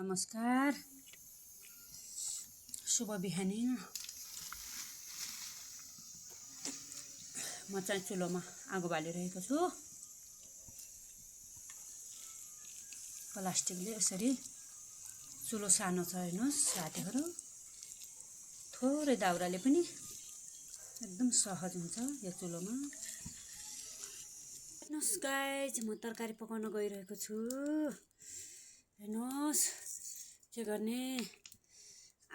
नमस्कार, शुभ बिहानी। म चाहिँ चुलोमा आगो बालिरहेको छु। प्लास्टिकले यसरी चुलो सानो छ, हेर्नुहोस् साथीहरू। थोरै दाउराले पनि एकदम सहज हुन्छ यो चुलोमा। हेर्नुहोस् गाइज, म तरकारी पकाउन गइरहेको छु। हेर्नुहोस् के गर्ने,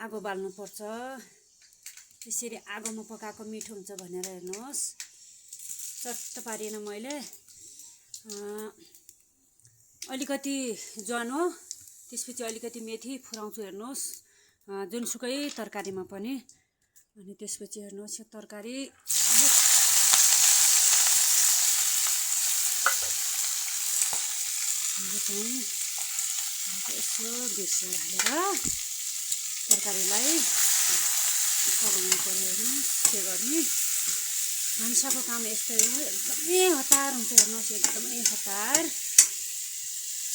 आगो बाल्नुपर्छ। यसरी आगोमा पकाएको मिठो हुन्छ भनेर हेर्नुहोस् चट्ट पारिन मैले अलिकति ज्वानो हो, त्यसपछि अलिकति मेथी फुराउँछु। हेर्नुहोस् जुनसुकै तरकारीमा पनि। अनि त्यसपछि हेर्नुहोस् यो तरकारी चाहिँ यसो बेसन हालेर तरकारीलाई पकाउनु पर्यो। हेर्नुहोस् के गर्ने, भान्साको काम यस्तै हो, एकदमै हतार हुन्छ। हेर्नुहोस् एकदमै हतार,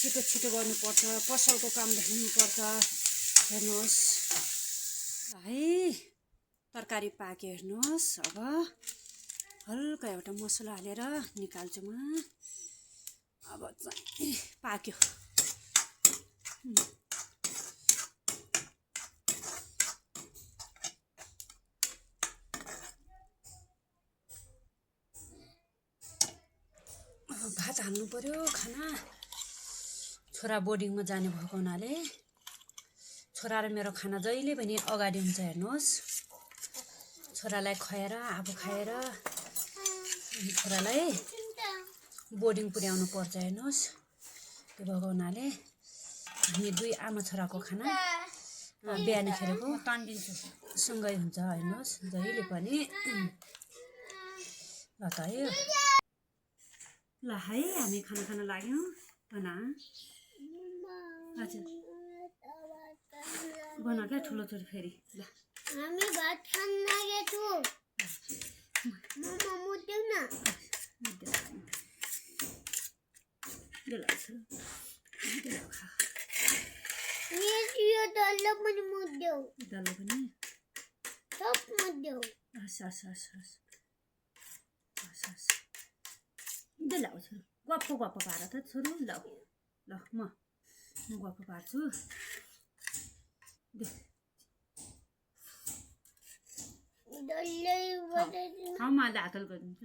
छिटो छिटो गर्नुपर्छ, पसलको काम देख्नुपर्छ। हेर्नुहोस् है, तरकारी पाक्यो। हेर्नुहोस् अब हल्का एउटा मसला हालेर निकाल्छु म। अब चाहिँ पाक्यो। भात हाल्नु पर्यो खाना। छोरा बोर्डिङमा जाने भएको हुनाले छोरा र मेरो खाना जहिले पनि अगाडि हुन्छ। हेर्नुहोस् छोरालाई खुवाएर आफू खाएर अनि छोरालाई बोर्डिङ पुर्याउनु पर्छ। हेर्नुहोस् त्यो भएको हुनाले हामी दुई आमा छोराको खाना बिहानखेरको तान्दिन्छु सँगै हुन्छ। हेर्नुहोस् जहिले पनि। ल त है, ल है, हामी खाना खान लाग्यौँ। बना हजुर बनाउला ठुलो छोरी फेरि। ल हामी भात खान लागेको छु। मम्मा मुद्देऊ न। यो डल्लो पनि मुद्देऊ। डल्लो पनि सब मुद्देऊ। हस् हस् हस् हस् हस् हस्। दे ल छोरो, गप्पो गप्पो पार त छोरो। ल ल म गप्पो पार्छु। दे डल्लै ठाउँमा हातल गरिदिन्छ।